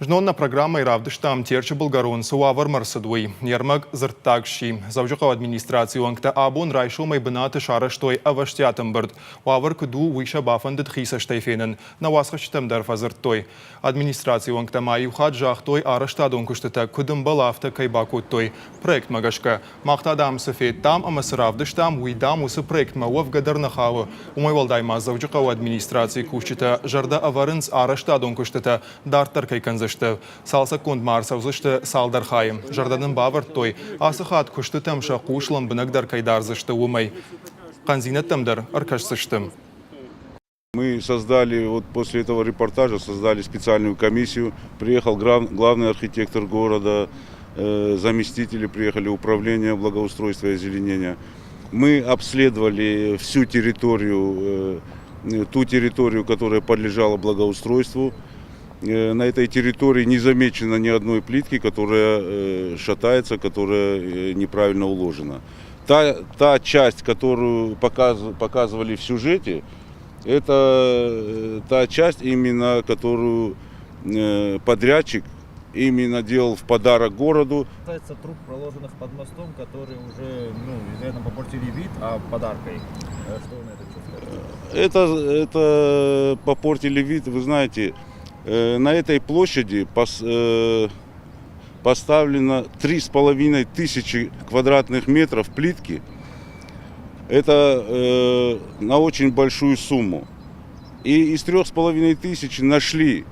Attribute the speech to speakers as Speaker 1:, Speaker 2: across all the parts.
Speaker 1: Знон нӕ программӕйы равдыстам Терчы былгӕрон цы уавӕрмӕ рцыд, уый. Йе рмӕг дзырддаг сси. Дзӕуджыхъӕуы администрацийы уӕнгтӕ абон райсомӕй бынаты сарӕзтой ӕвӕстиат ӕмбырд. Уавӕр куыд у, уый сӕ бафӕндыд хи цӕстӕй фенын. Нӕ уацхӕсджытӕм дӕр фӕдзырдтой. Администрацийы уӕнгтӕ ма иу хатт загътой, арӕзтадон куыстытӕ куыд ӕмбӕлы, афтӕ кӕй бакодтой. Проектмӕ гӕсгӕ. Мах та, дам, цы федтам ӕмӕ цы равдыстам, уый, дам, уыцы проектмӕ уӕвгӕ дӕр нӕ хауы. Уымӕй уӕлдай ма Дзӕуджыхъӕуы администрацийы кусджытӕ зӕрдӕ ӕвӕрынц арӕзтадон куыстытӕ дарддӕр кӕй кӕндзысты. Цалцӕггонд ма ӕрцӕудзысты цалдӕр хайы. Зӕрдӕ нын бавӕрдтой, ацы хатт куыстытӕм сӕ хъус лӕмбынӕгдӕр кӕй дардзысты, уымӕй. Хъӕндзинӕдтӕм дӕр ӕркӕсдзысты.
Speaker 2: Мы создали, вот после этого репортажа создали специальную комиссию. Приехал главный архитектор города, заместители приехали, управление благоустройства и озеленения. Мы обследовали всю территорию, ту территорию, которая подлежала благоустройству. На этой территории не замечено ни одной плитки, которая шатается, которая неправильно уложена. Та часть, которую показывали в сюжете, это та часть именно, которую подрядчик именно делал в подарок городу.
Speaker 3: Касается труб, проложенных под мостом, которые уже, ну, изрядно попортили вид, а подаркой. Что вы на это скажете?
Speaker 2: Это попортили вид, вы знаете, на этой площади поставлено 3500 квадратных метров плитки. Это на очень большую сумму. И из 3500 нашли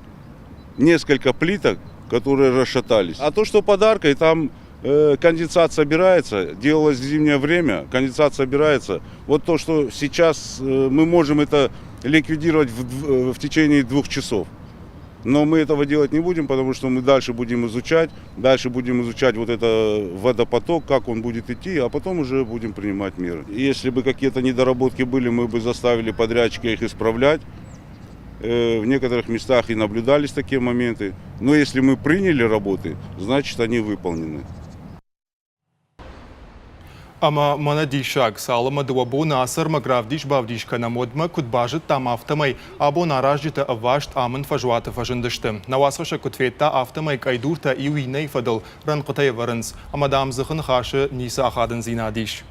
Speaker 2: несколько плиток, которые расшатались. А то, что подаркой, там конденсат собирается, делалось в зимнее время, конденсат собирается. Вот то, что сейчас мы можем это ликвидировать в течение 2 часов. Но мы этого делать не будем, потому что мы дальше будем изучать вот это водопоток, как он будет идти, а потом уже будем принимать меры. Если бы какие-то недоработки были, мы бы заставили подрядчика их исправлять. В некоторых местах и наблюдались такие моменты. Но если мы приняли работы, значит, они выполнены.
Speaker 1: Ӕмӕ мӕнӕ диссаг, цалынмӕ 2 боны ацы ӕрмӕг равдис-бавдис кӕнӕм, уӕдмӕ куыд базыдтам, афтӕмӕй абон аразджытӕ ӕвваст амынд фӕзуаты фӕзындысты. Нӕ уацхӕссӕг куыд федта, афтӕмӕй къӕйдуртӕ иу иннӕйы фӕдыл рӕнхъытӕй ӕвӕрынц, ӕмӕ, дам, дзыхы ныхасы ницы ахадындзинад ис.